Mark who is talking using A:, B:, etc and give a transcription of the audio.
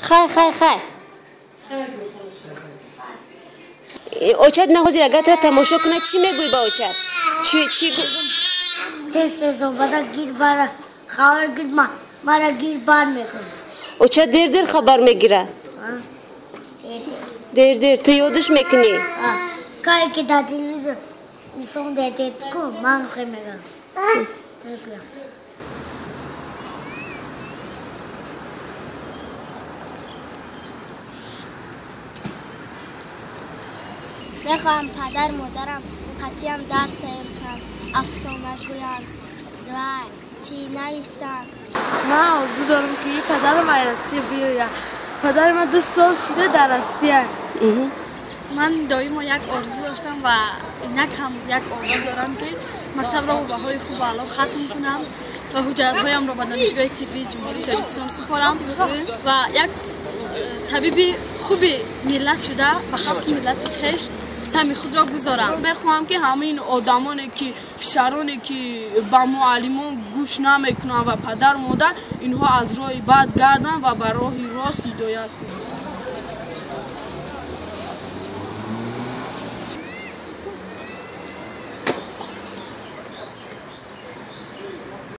A: Хай, хай, хай. Очат на ҳозир агар тура тамошо кунад, чӣ мегӯӣ ба очат? Чӣ чӣ?
B: Тез-тез омада гир бара хабар гир, мара гир бар мекунад.
A: Очат дер-дер хабар мегирад? Дер-дер ту ёдаш мекунӣ?
B: Кае ки дар телевизор нишон дедед ку, ман хе мегӯям. Мегӯям.
C: Мехоҳам падар модарам қатъиян дарс тайёр кунанд, афсона гӯянд ва чӣ нависанд.
D: Ман орзу дорам, ки падарам аз Россия биёяд. Падари ман 2 сол шуда дар Россия.
E: Ман доимо як орзу доштам ва инак ҳам як орзу дорам, ки мактабро бо баҳои хубу аъло хатм кунам ва ҳуҷҷатҳоямро ба Донишгоҳи тиббии Ҷумҳурии Тоҷикистон супорам ва як табиби хуби миллат шуда, ба халқи миллати хеш саҳми худро гузорам.
F: Мехоҳам, ки ҳамин одамоне, ки писароне, ки ба муаллимон гӯш намекунанд ва падару модар, инҳо аз роҳи бад гарданд ва ба роҳи рост ҳидоят кунанд.